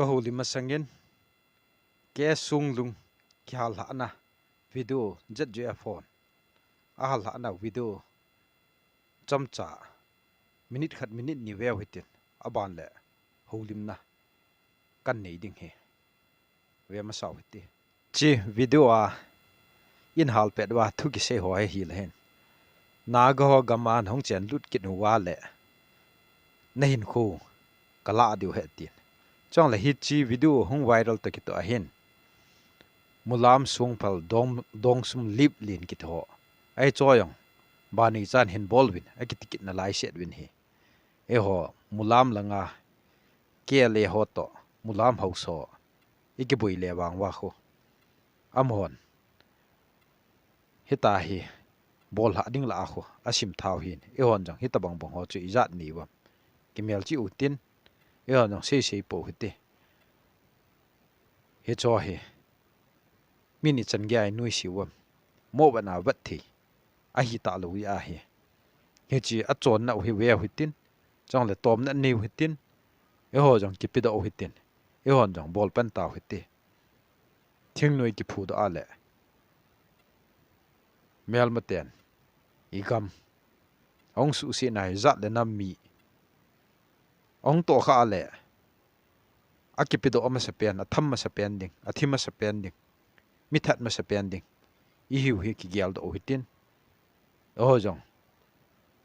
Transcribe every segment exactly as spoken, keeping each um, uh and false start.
Ka houlim masangin, K. Sunglung kihal lhahna video Z J F hon ahal lhahna video chomcha minute khat minute ni veu hitin, aban le houlimna kan nei ding hi. Ve masa u hite. Hiche video a eihal pet uva thu kisei ho hi hilai hin. Naga ho gam a nahung chen lut kit uva le nahinkho kalah diu ahi tin. Chuleh hiche video hung viral toh kitoh ahin, Mulam Songphal Dong, Dongsum Liplen kiti ho, ahi chu jong bani chan hin bol uvin akiti kit nalai set uvin ahi. Eiho Mulam langa K L A ho toh, Mulam House ho ikiboi le vang uva khu, amahon hitia hi bol lhah ding lah a khu asim thau hin, eihon jong hitabang bang ho chu ijat nei uvam, kimelchih u hitin, eihon jong seisei pou hite. Hiche hi min ichan gei a inuisat uvam, mo vat na vat thei ahi talou ahi. Hiche achonna u hi veu hitin, chuleh tomna nei u hitin, eiho jong kipedoh u hitin, eihon jong bol pan tau hite. Thingnoi kiphudoh a le melmaten igam ahung suhsetna hi jat le nam mi ahung tohkhah a le akipedoh amasapen, atham masapen ding, athi masapen ding, mithat masapen ding ihiu hi kigeldoh u hitin. Eiho jong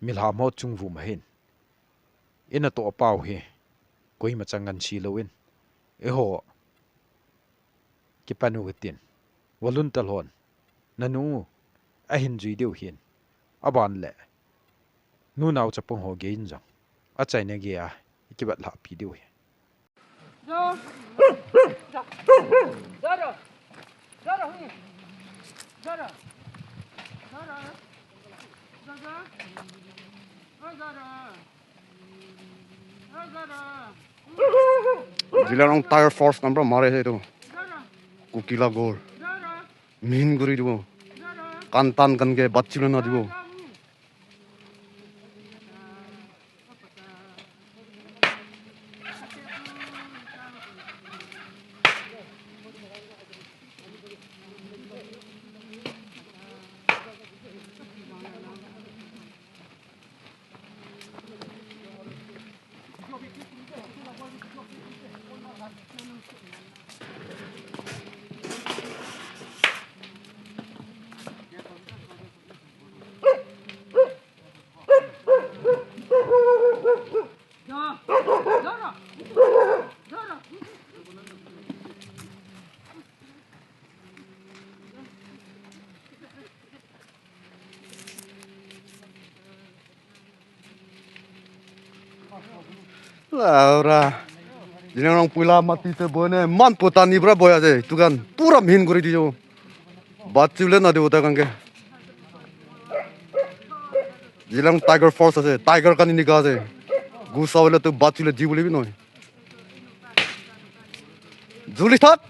milham ho chung vum ahin, inatoh pau hi koima chang ngansi louvin eiho kipan u hitin. Volunteer hon nanu ahin jui diu hin, aban le nunao chapang ho gei in jong achaina gei a ikivat lhahpi diu hi. Zeliangrong Tiger Force number mare se tu. Kuki la gor. Mihin guri dibo. Kantan kan ke bacchi lana dibo. Laura. Zeliangrong puila mati te boine, man pota ni bra boya je. Tukan pura mihin guri dijo. Bacchi le na dibo ta kan ke. Zeliangrong Tiger Force ase, Tiger kan ini ga je. Gusa wala tu bacchi le dibo le binoi. Juli thak.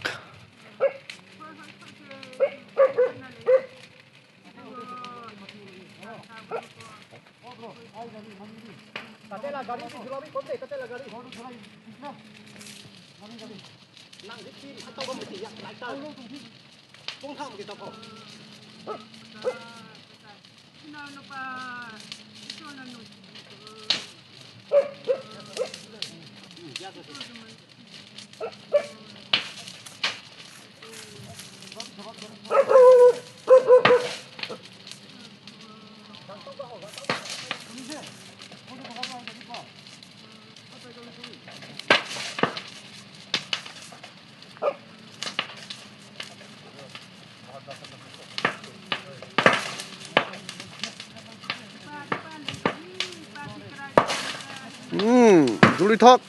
Hmm, juli thak.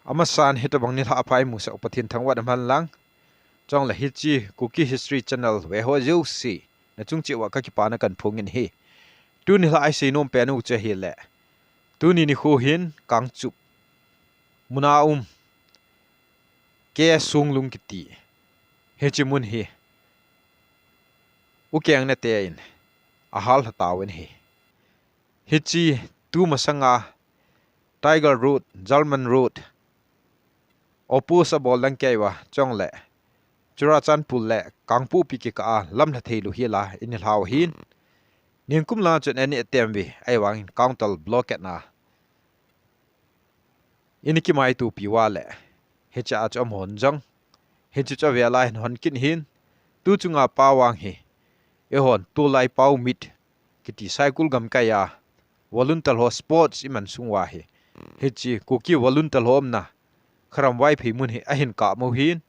Amasan hitabang nilhah pha imusah u Pathen thangvah in umhen lang. Chuleh hiche Kuki History Channel veho jouse, nachung cheh uva kakipana kahin phong in ahi. Tuni nilhah isei nom pen u chu ahile, tuni nikho hin Kangchup muna um K. Sunglung kiti hiche mun hi Ukeng nete in ahal lha tauvin ahi. Hiche tu masanga Tiger Road, German Road, oppose abol lang kei uva, chule Churachandpur le Kangpokpi kikah a lamlha thei lou hi la in i lhau ahin. Nikum lang chun ani atem uve, ahivangin counter blockade na in i kimaitopi uva le, hiche a chu amahon jong, hiche chu avel a hin hon kit ahin, tu chunga pa vang hi, eihon tulai pau mit kiti Saikul gamkai a volunteer ho sports i man sung uva hi, hiche Kuki volunteer ho umna Kharam Vaiphei mun hi ahin kap mo ahin,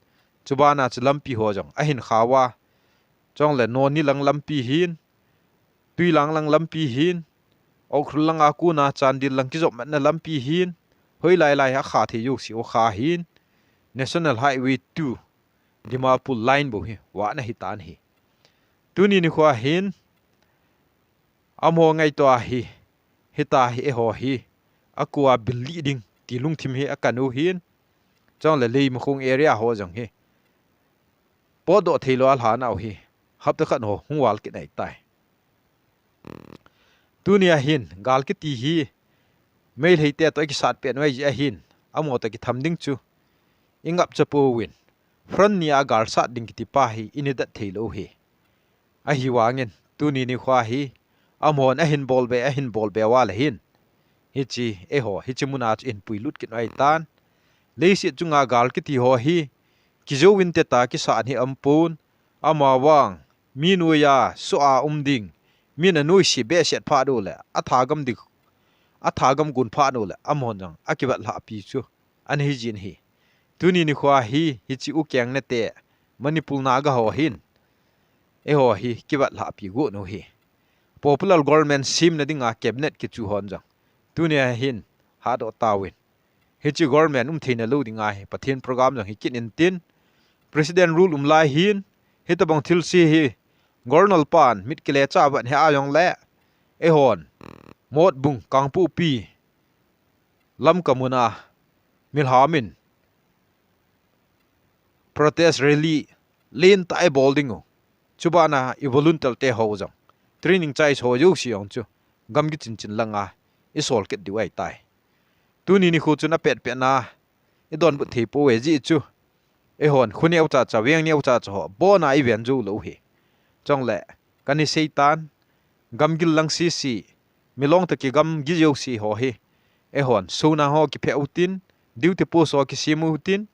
chubana chu lampi ho jong ahin kha uva, chule Noni lang lampi hin, Tuilang lang lampi hin, Ukhrul langa kona Chandel lang kijopmatna lampi hin, hoilai lai a kha thei jouse u kha ahin, National Highway two, Dimapur line bou hi vahna ahitan ahi. Tuni nikho a hin, amaho ngaito a hi, hita hi eiho hi, akua bil lih ding ti lungthim hi akan u ahin, chule Leimakhong area ho jong hi potdoh thei lou a lhana u hi, hapta khat ho hung val kit ahitai. Tunia hin, gal kiti hi, Meitei te toh kisat pet mai jeh ahin, amaho toh kitham ding chu i ngapcha pouvin, front nia gal sat ding kiti pa hi i nei dat thei lou u hi. Ahivangin, tuni nikho a hi, amahon ahin bol be, ahin bol be uva le hin, hiche eiho, hiche muna chu i hin puilut kit u ahitan. Leiset chunga gal kiti ho hi, kijouvin teta kisat hi aumpon, amavang, mi noiya, soh a um ding, min anoise behseh phat u le, athagam ding, athagam gon phat u le, amahon jong akivat lhahpi chu ana hi jin ahi. Tuni nikho a hi, hiche Ukeng nete, Manipur Naga ho hin, eiho hi kivat lhahpi got u hi. Popular government semna dinga cabinet kichu hon jong, tunia hin, hahdoh tauvin, hiche government um theina lou dinga hi, Pathen program jong hi kit intin, President rule um lai hin, hitobang thilse hi, Governor pan mit kilecha vat hi a jong le, eihon, Motbung, Kangpokpi, Lamka muna, milham in, protest rally lentah i bol ding u. Chubana i volunteer te ho jong, training chai ho jouse jong chu, gamgi chinchin langa i sol kit diu ahitai. Tuni nikho chun apet pet na i donbut thei pouve jeh chu, eihon, khu neocha cha, veng neocha cha ho, abona i ven jou lou u hi. Chule, kana sei tan, gamgi lang sese, Milong toh kigamgi jouse ho hi, eihon, suna ho kiphe utin, duty post ho kisem utin,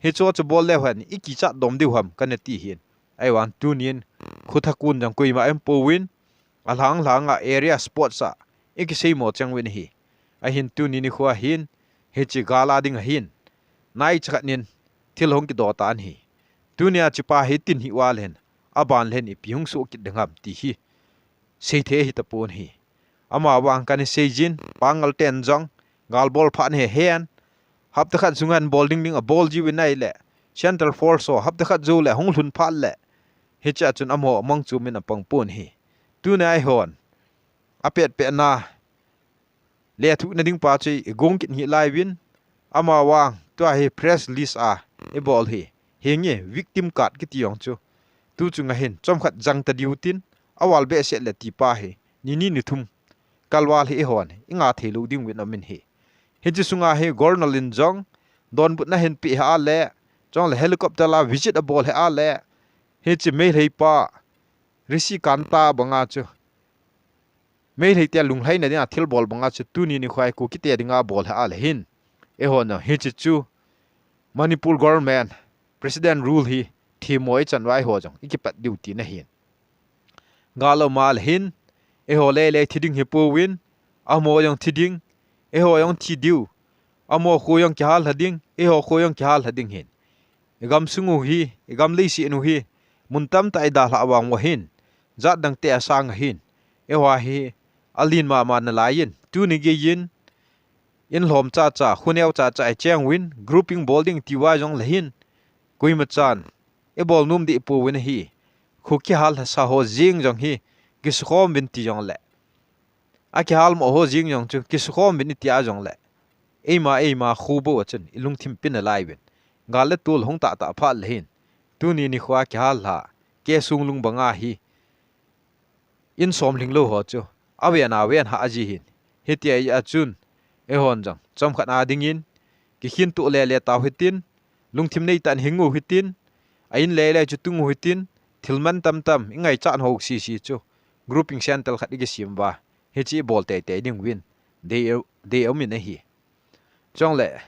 hicheho chu bol leu hen, i kichat dom diu ham, kana ti ahin. Ahivang tunin, khu thakun jong koima aum pouvin, alhang lhanga area sports a, i kiseimo cheng uvin ahi. Ahin tuni nikho a hin, hiche gal a dinga hin, naicha khat nin, thil hung kidoh tan ahi. Tunia hiche pa hi tin hi uva le hin, aban le hin ipi hung soh kit ding ham ti hi, seithei ahi tapon ahi. Amavang kana sei jin, Pangal ten jong, gal bol phat ahi hen, hapta khat sunga bol ding ding abol jiuvin ahile, Central Force ho hapta khat jou le hung lhun phat le, hiche a chun amaho amang chu min apang pon ahi. Tunia eihon, apet pet na, lethuhna ding pa chu i gong kit hih lai uvin, amavang, tua hi press release a i bol hi, hinge victim card kiti jong chu, tu chunga hin, chomkhat jang ta diu tin, aval behseh le ti pa hi, ni ni ni thum, kalval hi eihon, i ngah thei lou ding uvin aum in ahi. Hiche sunga hi Governor in jong, donbutna ahin pe hih a le, chule helicopter a visit abol hih a le, hiche Meitei pa, Rishi Kanta banga chu, Meitei te lunglhaina dinga thil bol banga chu tuni nikho a Kuki te dinga bol hih a le hin, eihon, hiche chu Manipur government, President rule hi themmo i chan uva eiho jong i kipat diu tina ahin. Gal aum a le hin, eiho lele thi ding hi pouvin, amaho jong thi ding, eiho jong thi diu, amaho kho jong kihal lha ding, eiho kho jong kihal lha ding ahin. I gamsung u hi, i gam leiset u hi, mun tamtah i dalhah vang uva hin, jat dang te asang ahin, eiho hi, alen mama nalai in, tuni geiyin, in lhom cha cha, khu neo cha cha i cheng uvin, grouping bol ding ti uva jong le hin, koima chan, i bol nom deh pouvin ahi, khu kihal lhasa ho jeng jong hi, kisukhom uvin ti jong le, akihal mo ho jeng jong chu, kisukhom uvin i ti a jong le, eima, eima khu bou a chun, i lungthim pi nalai uvin, gal le tol hung tah tah phat le hin, tuni nikho a kihal lha, K. Sunglung banga hi, in som lhinglou ho chu aven aven ha aji hin. Hitia hi a chun, eihon jong chomkhat a dingin kikhin tuh lele tau hitin, lungthim nei tah in hing u hitin, a in lele chu tung u hitin, thil man tamtam i ngaichat ho sisi chu grouping centre khat i kisem uva, hichi i bol teitei ding uvin dei, dei um in ahi. Chule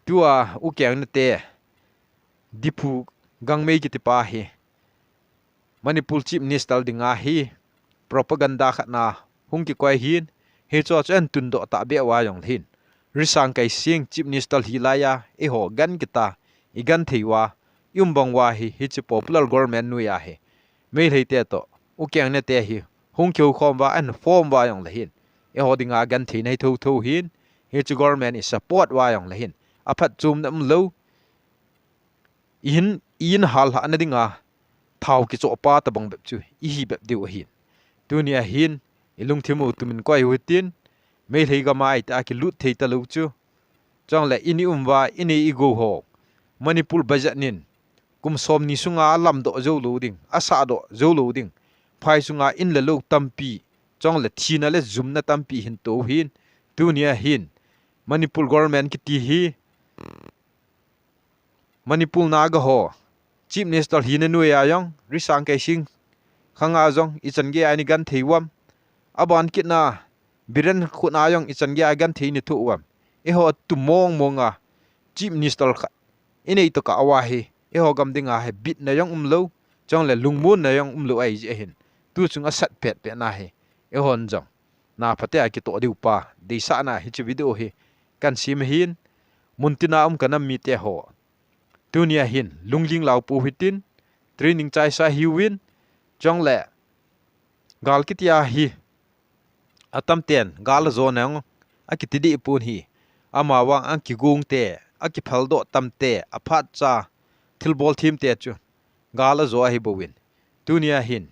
tua u Kengnate, Diphu Gangmei kiti pa hi Manipur Chief Minister dinga hi propaganda khat na hung kikoi hin, hichu chu ahin tundoh tah beh uva jongle hin, Risang Keishing Chief Minister hi laiya eiho gan kita, i gan thei uva, i um bang uva hi, hichi popular government noiya hi Meitei te toh u Kengnate hi hung kihou khom uva, ahin form uva jongle hin, eiho dinga gan theina hi thotho hin, hichi government i support uva jongle hin, aphatchomna umlou, i in, i in hal hahna dinga thao kichoh pa tabang bep chu i hi bep diu ahin. Tunia hin i lungthim u tumin koi u hitin, Meitei gam a ita kilut thei talou chu. Chule i ni um uva, i nei i gou ho Manipur budget in kum somni sunga alamdoh jou lou ding, asahdoh jou lou ding, phai sunga in le lou tampi, chule thina le jumna tampi hin to u hin. Tunia hin Manipur government kiti hi Manipur Naga ho Chief Minister hina noiya jong, Risang Keishing khanga jong, i chan geiya i ni gan thei uvam. Aban kitna, Biren khut na jong i chan geiya i gan thei i ni thou uvam. Eiho tu mong monga Chief Minister khat i nei tokah uva hi, eiho gam dinga hi bitna jong umlou, chule lungmonna jong umlou ahi jeh hin, tu chung asat pet pet na hi, eihon jong na phatea kitoh diu pa deisahna hichi video hi kan sem ahin, muntina um ka nam mite ho, tunia hin lungling lau pou hitin, training chaisa hiuvin, chule gal kitia hi atamten gal ajo nang akiti deh pon hi, amavang akigong te, akiphaldoh tam te, aphatcha thilbol them te chu gal ajo ahi bouvin. Tunia hin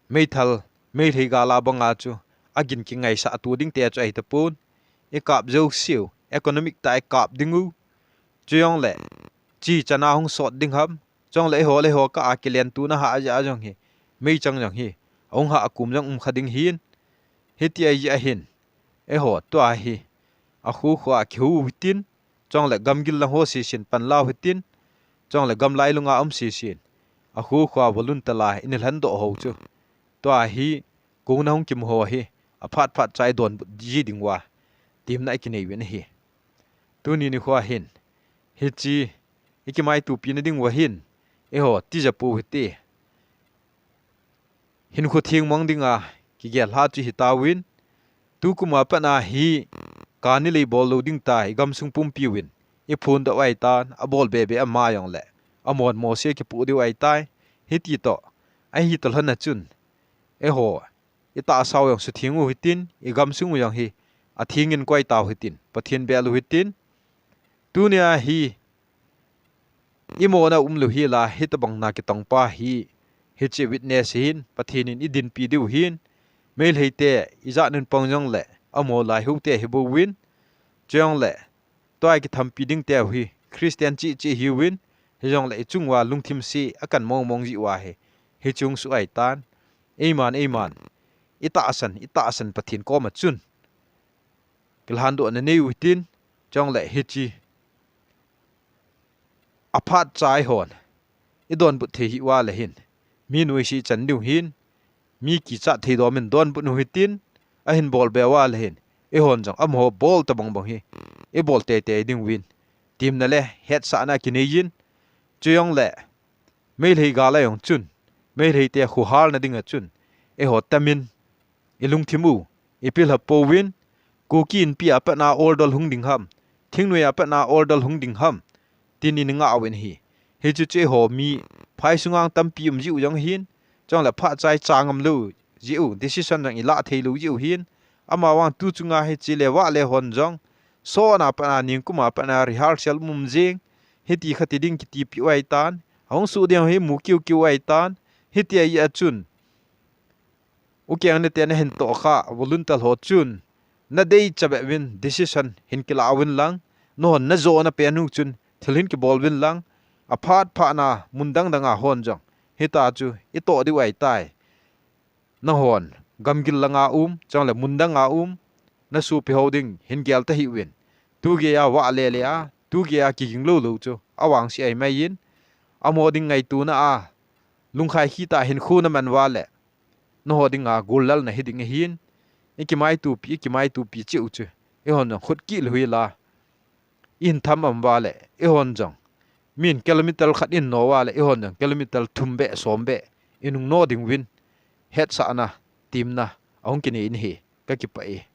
meithal, Meitei gal a banga chu agin kingaisah tu ding te chu ahi tapon. I kap jou siu, economic tah a i kap ding u. Chujongle chi chana hung sot ding ham. Chule eiho le eiho kah a kilen tuna ha aja jong hi, meichang jong hi ahung ha, akum jong um kha ding hin. Hitia hi ahin, eiho tua hi akhu khu a kihou hitin, chule gamgil lang ho sisin pan lau hitin, chule gam lailunga um sisin akhu khu a volunteer la i ni lhandoh ho chu, tua hi kona hung kimu ho hi aphat phat cha i donbut ji ding uva temna i kinei uvin ahi. Tuni nikho a hin hichi i kimaitopi na ding uva hin, eiho tija pou hite. Hinkho theng mang dinga kigel lha chu hitauvin, tukum a pat a hi kani lei bol lou ding ta, i gamsung pumpi uvin i phondoh u ahitan, abol bebe ama jongle amon mose kipoh diu ahitai. Hiti toh, ahi toh lhon a chun, eiho i tahsa u jong sutheng u hitin, i gamsung u jong hi atheng in koi tau hitin, Pathen bel u hitin. Tunia hi i mona umlou hi la, hitabang na kitong pa hi, hiche witness hin Pathen in i dinpi diu hin, Meitei te ijat in pang jongle amo lai hou te hi bouvin, chujongle tua i kithampi ding teu hi Christian cheh cheh hiuvin, hijongle i chung uva lungthim se akan mong mong jeh uva hi, hiche hung soh ahitan. Eiman, eiman i tahsan, i tahsan Pathen koma chun kilhandoh na nei u hitin, chujongle hiche aphat cha eihon i donbut thei hih uva le hin, mi noise i chan diu hin, mi kichat thei dom in donbut u hitin, ahin bol be uva le hin, eihon jong amaho bol tabang bang hi i bol teitei ding uvin, temna le hetsahna kinei jin. Chujongle Meitei gal a jong chun, Meitei te khuhalna dinga chun, eiho tamin i lungthim u i pilhap pouvin, Kuki Inpi a pat a oldol hung ding ham, thingnoi a pat a oldol hung ding ham, tin i ngah uvin ahi. Hichu chu eiho mi phai sunga tampi um jeh u jong hin, chujongle phat cha i cha ngam lou jeh u, decision jong i lah thei lou jeh u hin, amavang tu chunga hiche le vale hon jong, sot a pat a, ningkum a pat a rehearsal um um jeng, hiti khati ding kitipi u ahitan, ahung soh ding hi mu kiu kiu u ahitan. Hitia hi a chun, u Kengnate na hin tohkhah volunteer ho chun, na dei cha beh uvin decision hin kilah uvin lang, nahon na jona pen u chun thil hin kibol uvin lang, aphat phat na mun dang dang a hon jong hitia chu i toh diu ahitai. nahon gamgil langa um, chule mundanga um, nasopi ho ding hin gel tahih uvin. Tugeiya vah lele a, tugeiya kiging lou lou chu avangse ahi mai in, amaho ding ngaitona a, lungkhai khit a hinkho naman uva le, naho dinga gollal nahi ding ahin, ikimaitopi, ikimaitopi cheh u chu, eihon jong khut kih lou hila, ihin tham am uva le, eihon jong, min kilometer khat ihin no uva le, eihon jong kilometer thum beh, som beh, inung no ding uvin, hetsahna, temna, ahung kinei in ahi, kakipah e.